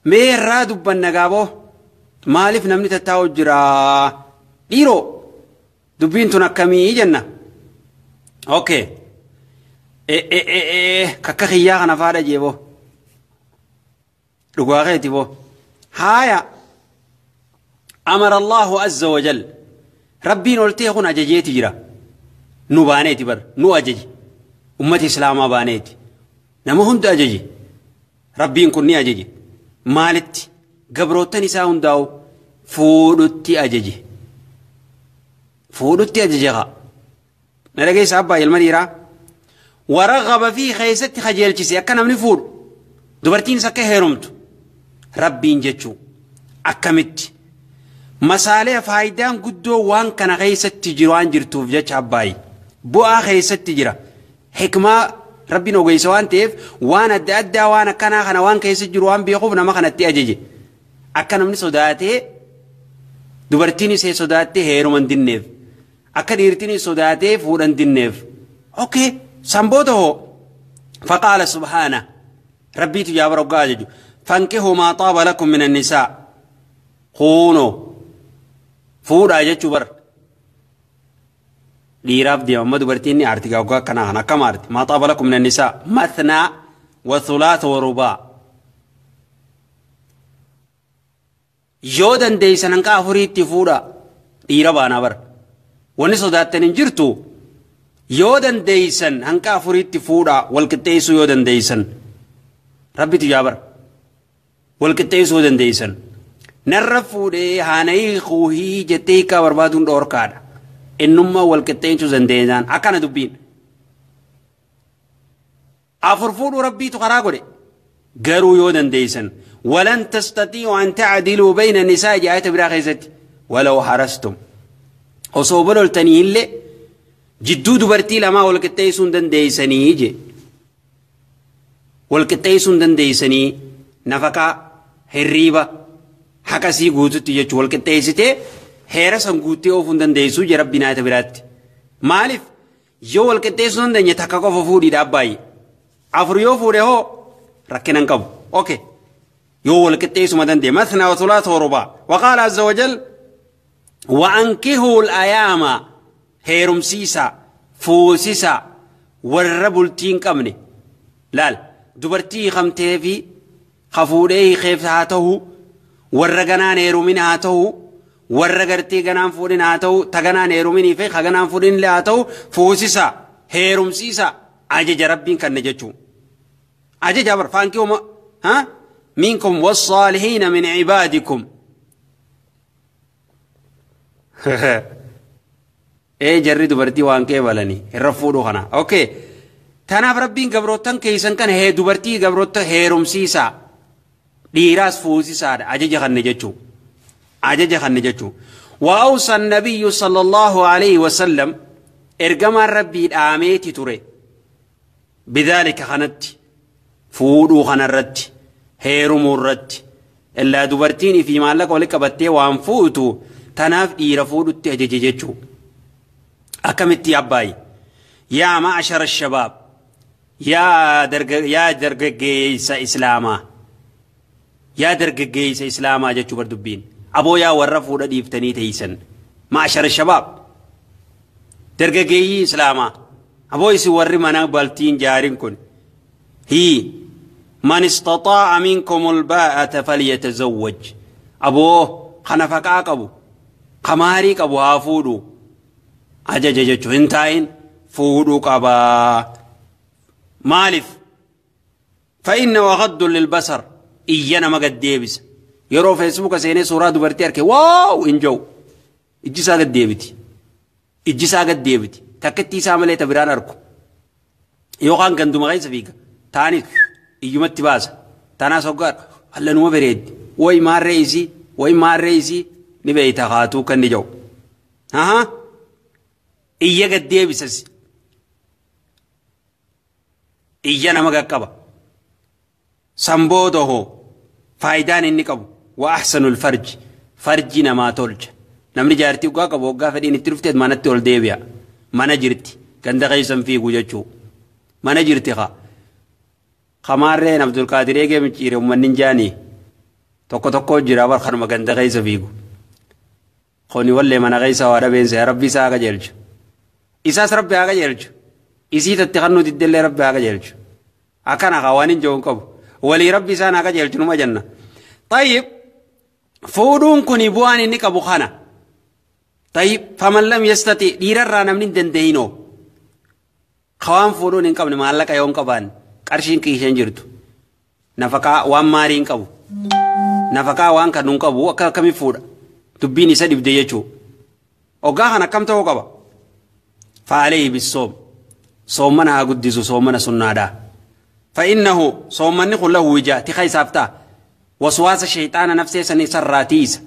Mee irraa dubbanna gaaboo maaliif namni tattaa'u jira dhiiroo dubbiin tun akkamii jenna. Okay. Kakka kiyyaa kana faadha jeeboo. Dhugaa keeti boo. Haaya. Amara Allahu azza wa jal. Rabbiin ol ta'e kun ajajeeti jira. Nu baaneeti bar nu ajaji. Ummati Islaamaa baaneeti. Nama hunda ajaji. Rabbiin kun ni ajaji. Maalitti gabroottan isaa hundaa'u fuudhutti ajaje. Fuudhutti ajaje haa. Na dhageessa abbaa ilma dhiiraa. Waraqaba fi keessatti kajeelchise akka namni fuudhu. Dubartiinis akka heerumtu. Rabbiin jechuu akkamitti. Masaalee faayidaan guddoo waan kana keessatti jiru waan jirtuuf jecha abbaayi. Bu'aa keessatti jira. Hikmaa Rabbiin ogeessa waan ta'eef waan adda addaa waan akkanaa kana waan keessa jiru waan beekuuf nama kanatti ajaje. Akka namni sodaatee dubartiin isee sodaattee heeruma hin dinneef. Akka dhiirtiin sodaatee fuudha hin dinneef. Okay, san booda hoo faqaala subhaana Rabbiitu yaa bara hoggaa ajaju. Fankihuu maa xaaba lakum min annisaa. Kuunoo fuudhaa jechuu bara. Dhiiraaf deema amma dubartiin ni aarti gaa hoggaa akkanaa kana akkam aarti. Maa xaaba lakum min annisaa mathnaa wa thulaatha wa rubaa. Yoo dandeessan hanqa afuriitti fuudha dhiira baanaa bara. Wanni sodaattan hin jirtu yoo dandeessan hanqa afuriitti fuudha wal qixxeessuu yoo dandeessan. Rabbitu yaa bara. Wal qixxeessuu yoo dandeessan. Narra fuudhee haanayii kuuhii jettee hiikaa barbaaduun dhoorkaadha. Innummaa wal qixxeessuu dandeessaan akkana dubbiin. Afur fuudhuu Rabbiitu karaa godhe. Garuu yoo dandeessan walan tastatii'u an ta'diluu bayna nisaa'i jedha ayata biraa keessatti walaw harastum osoo bololtanii illee jidduu dubartii lamaa wal qixxeessuu hin dandeessanii je wal qixxeessuu hin dandeessanii nafaqaa hirriiba haqa sii guututti jechuu wal qixxeessitee heera san guuttee oofuu hin dandeessuu je Rabbiin ayata biraatti maaliif yoo wal qixxeessuu hin dandeenye takka qofa fuudhii dhaabbaayi afur yoo fuudhe hoo rakkina hin qabu. Okay. Yoo wal qixxeessuma danda'e. Mathnaa wa thulaatha wa rubaa. Wa qaala azza wa jal wa ankihuu al-ayaama heerumsiisaa fuusisaa warra bultii hin qabne. Laal dubartii hiikamtee fi ka fuudhee hiikeef haa ta'u warra ganaan heerumin haa ta'u warra gartee ganaan fuudhin haa ta'u ta ganaan heeruminii fi ka ganaan fuudhin illee haa ta'u fuusisaa heerumsiisaa ajaja Rabbiin kanne jechuu. Ajaja bar faankii homa ha minkum wassaalihiina min cibaadikum. Ee jarri dubartii waan qeebalanii irra fuudhuu kana. Okay. Tanaaf Rabbiin gabroottan keessan kana hee dubartii gabrootta heerumsiisaa dhiiraas fuusisaadha ajaja kanne jechuu. Ajaja kanne jechuu. Wa awsa nabiyyu sallallahu alayhi wa sallam ergamaan Rabbii dhaameeti ture. Bidaalika kanatti fuudhuu kanarratti heerumuu irratti illaa dubartiin ifii maallaqa walitti qabattee waan fuutu tanaaf dhiira fuudhutti ajaje jechuu. Akkamitti abbaayi? Yaa ma'ashara shabaab yaa dargaggeessa Islaamaa yaa dargaggeessa Islaamaa jechuu bar dubbiin. Aboo yaa warra fuudha dhiiftanii teeysan ma'ashara shabaab dargaggeeyyii Islaamaa aboo isin warri mana baltiin jaarin kun hii man istataa'a minkumul baa'ata falyatazawwaj aboo kana faqaa qabu kamaarii qabu haa fuudhu ajaja jechuu hin taa'in fuudhuu qabaa. Maaliif? Fa'inna waghaddu lilbasar iyya nama gad deebisa. Yeroo feesbuuka seenee suuraa dubartii arke waaw hin jedhu. Ijji isaa gad deebiti. Ijji isaa gad deebiti. Takkittii isaa malee ta biraan arku. Yookaan ganduma keessa fiiga. Taanis iyyumatti baasa. Tanaas hoggaa allanuma bareeddi. Way maarree isii, way maarree isii ni beeyta haatuu kan ni jedhu. Ahaa. Iyya gad deebisas. Iyya nama qaqqaba. San booda hoo faayidaan inni qabu wa ahsanul farji farji namaa tolcha. Namni jaartii hoggaa qabu hoggaa fedhiin itti dhufteet manatti ol deebi'a. Mana jirti ganda keessan fiigu jechuu. Mana jirti kaa. Kamaarreen Abdulqaadir eegee micciire uummanni hin jaanii. Tokko tokko jira bar kanuma ganda keessa fiigu. Kuni wallee mana keessa waa dhabeensa rabbi isaa haa qajeelchu. Isaas rabbi haa qajeelchu. Isii tatti kan nuti illee rabbi haa qajeelchu. Akkana haa waan hin jiru qabu. Walii rabbi isaan haa qajeelchu numa jenna. Tayyib fuudhuun kuni bu'aan inni qabu kana. Tayyib faman lam yastati dhiirarraa namni hin danda'inoo. Kawaan fuudhuun hin qabne maallaqa yoo hin qabaanne qarshiin kiisheen jirtu. Nafaqaa waan maarii hin qabu. Nafaqaa waan kan hin qabu akka akkamii fuudha. Dubbiin isa dhibde jechuu. Ogaa kan akkam ta'uu qaba. Faalee bisoom. Soomana haa guddisu soomana sunnaadhaa. Fa'innahu soomanni kun lahu wijaa tika isaaf ta'a. Waswaasa shayxaana nafsee sanii sarraatiisa.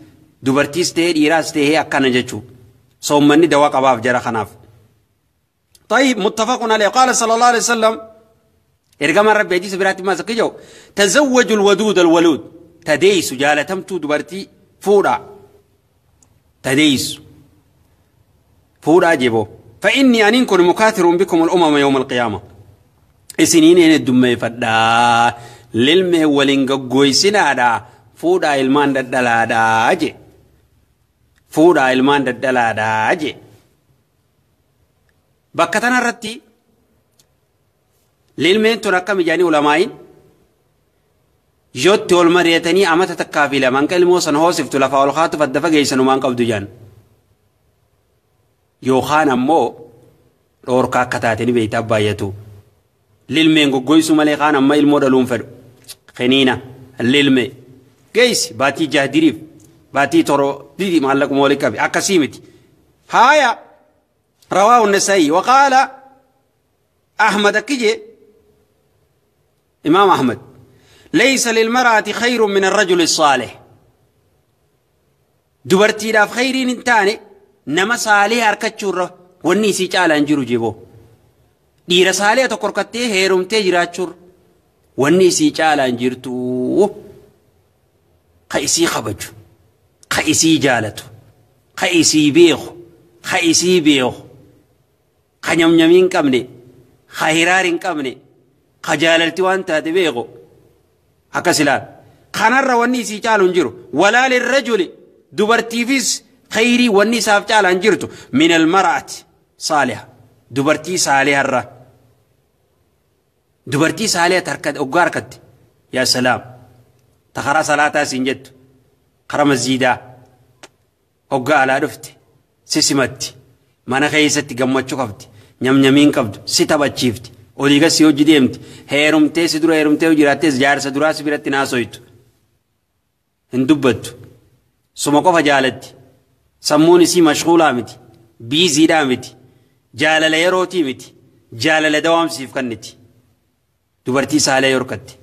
Dubartiis ta'ee dhiiraas ta'ee akkana jechuu. Soomanni dawaa qabaaf jara kanaaf. طيب متفق عليه. قال صلى الله عليه وسلم إرجام الرب يجيس براتي ما سكيجو تزوجوا الودود الولود تديس جالتمتو دبرتي فورا تديس فورا جيبو فإني أنكم مكاثر بكم الأمم يوم القيامة إسنين الدم فدا للمه ولنجويسنا دا فورا إلمان دلا داجي فورا إلمان دلا داجي. Bakka tanarratti lilmeen tun akkam ijaanii ulamaa'iin yootti ol mari'atanii amata takkaa fi lamaan ka ilmoo san hoosiftu lafaa ol kaatu fadda fageessanumaan qabdu jaan. Yookaan ammoo dhoorkaa akka taate ni beektaa baay'atu. Lilmeen goggoysuu malee kaan amma ilmoo dhaluun fedhu. Qiniina lilmee geessi baatii jahdiriif baatii toroo didi maallaquma walii qabe akkasii miti. Haaya. رواه النسائي. وقال أحمد كجي إمام أحمد ليس للمرأة خير من الرجل الصالح. دبرتي لاف خيرين تاني نما صالح أركتشورة والنيسي تعالى انجرو جيبو دير صالح تقرقتي هيروم تجراتشور والنيسي تعالى انجرتو قيسي خبجو قيسي جالتو قيسي بيخو قيسي بيخو خنيم qabne khayraar hin qabne khajaalalti waan taate beeku akkas ilaal kanarra wanni isii caalu hin jiru walaa lirrajuli dubartiifis khayrii wanni isaaf caala hin jirtu min almar'ati saaliha dubartii saaliharra dubartii saaliha oggaa harkatti yaa salaam ta karaa salaataa siin jettu karaa masjiidaa oggaa alaa dhufte si simatti mana keessatti gammachuu qabdi nyamnyamiin qabdu si taphachiifti olii gad si hojii deemti heerumtee si dura heerumtee jiraattees jaarsa duraa si biratti naasoytu hin dubbattu suma qofa jaalatti sammuun isii mashquulaa miti biiziidhaa miti jaalala yerootii miti jaalala dawaamsiif kenniti dubartii saalee yorkatti.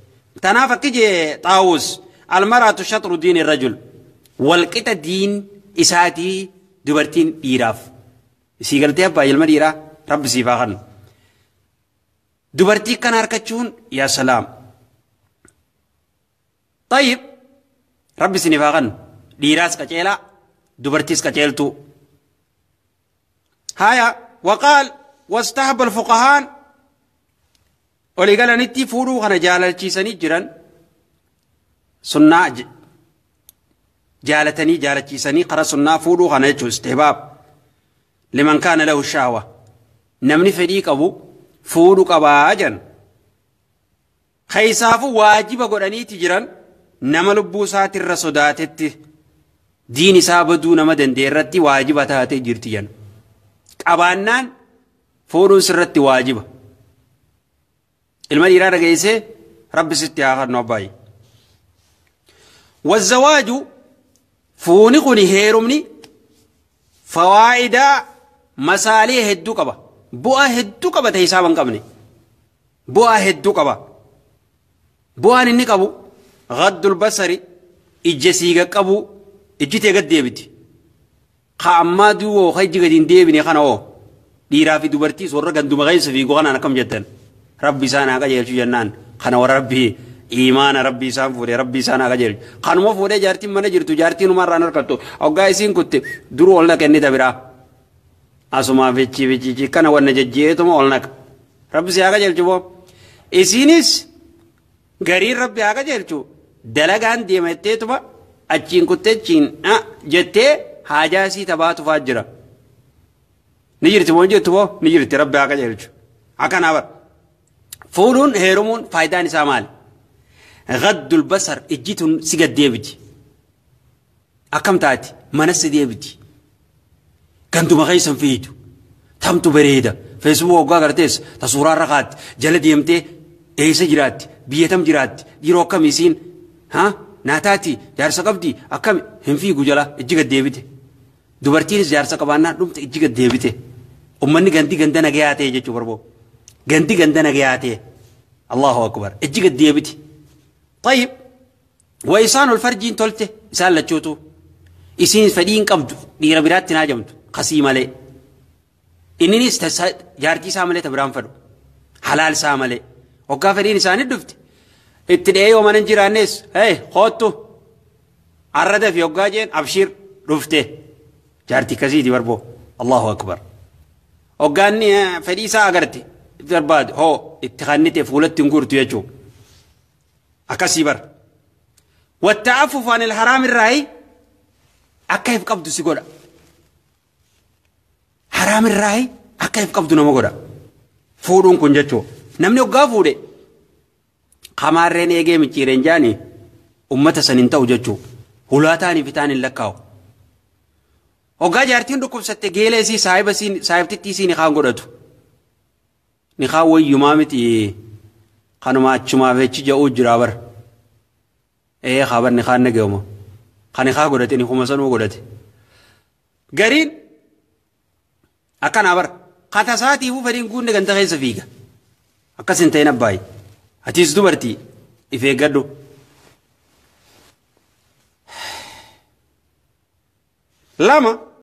Tanaaf akki jee Xaawus almaraatu shaxru diini rajul walqixa diin isaatii dubartiin dhiiraaf. Isii galtee abbaa ilma dhiiraa rabbi siif haa kennu. Dubartii kana harkachuun yaa salaam. Tayyib rabbi isiniif haa kennu. Dhiiraas qaceelaa dubartiis qaceeltuu. Haaya waqaal wastahaba alfuqahaan olii galanitti fuudhuu kana jaalalchiisanii jiran sunnaa jaalatanii jaalachiisanii karaa sunnaa fuudhuu kana jechuun istihbaab. لمن كان له الشهوة نمني فريق أبو فودو قباجا خيسافو واجب قراني تجران نما لبوسات الرسودات دين سابدو نما دنديرتي واجب تاتي جرتيان قبانان فودو سرتي واجب المديرة رجيسة رب ستي آخر نوباي والزواج فونقني هيرمني فوائد مسالي هدو قبا بؤا هدو قبا تحسابا قبني بؤا هدو قبا بؤا نني قبو غد البصري إجسيغ قبو إجتي قد ديبتي قاما دوو خيجي قدين ديبني خانو ديرا في دوبرتي سورة قندو مغيس في قوانا نكم جدا ربي سانا قجل جنان خانو ربي إيمان ربي سان فوري ربي سانا قجل خانو فوري جارتي من جرتو جارتي نمار رانر كتو أو غايسين كنت درو أولنا كني تبرا asuma fichi fichi kana wanna jejjeetuma ol naqa rabbi si haa qajeelchu boo isiinis gariin rabbi haa qajeelchu Dalagaan deematteetuma achiin kuttechiin jettee haajaa sii tabaatu faa jira. Ni jirti moo jirtu moo ni jirti rabbi haa qajeelchu. Akkanaa bara. Fuudhuun heerumuun faayidaan isaa maali? Gaddul basar ijji tun si gad deebiti. Akkam taati? Mana si deebiti. Ganduma keessan fiidu. Tamtu bareeda. Feesbuuk hoggaa gartees ta suuraa irra kaatti jala deemtee eessa jiraatti biyya tam jiraatti yeroo akkam isiin ha naataati jaarsa qabdi akkam hin fiigu jala ijji gad deebite. Dubartiinis jaarsa qabaannaa dhumte ijji gad deebite. Ummanni gandi ganda nagayaa ta'e jechuu barboo. Gandi ganda nagayaa ta'e. Allahu akbar. Ijji gad deebite. Tayyib. Wa isaan ol farjiin tolte isaan lachuutu. Isiin fedhii hin qabdu dhiira biraatti hin haajamtu kasii malee. Inninis jaartii isaa malee ta biraan fedhu. Halaal isaa malee. Hoggaa fedhiin isaanii dhufte. Itti dhi'ee yoo mana hin jiraannes hey koottu. Arrada fi hoggaa jeen abshiir dhufte. Jaartii kasiiti barboo. Allahu akbar. Hoggaanni fedhii isaa agarte barbaadu hoo itti kannite fuulatti hin guurtu jechuudha. Akkasii bara. Watta'afuuf anil haraam irraayi akka if qabdu si godha. Haraam irraayi akka if qabdu nama godha. Fuudhuun kun jechuudha. Namni hoggaa fuudhe kamaarreen eegee micciireen jaanii ummata san hin ta'u jechuudha. Hulaa ta'anii fi ta'an hin lakkaa'u. Hoggaa jaartiin dhukkubsatte geela isii saahiba saahibtittii isii ni kaan godhatu. Ni kaan wayyumaa miti kanuma achumaaf jechi ja'uu jira bara. Ee kabar ni kaan nagayuma. Kan ni kaa godhate ni kuma sanuu godhate. Gariin akkanaa bara. Katasaatiifuu fedhiin guunne ganda keessa fiiga. Akkas hin ta'in abbaayi. Atiis dubartii if eeggadhu. Lama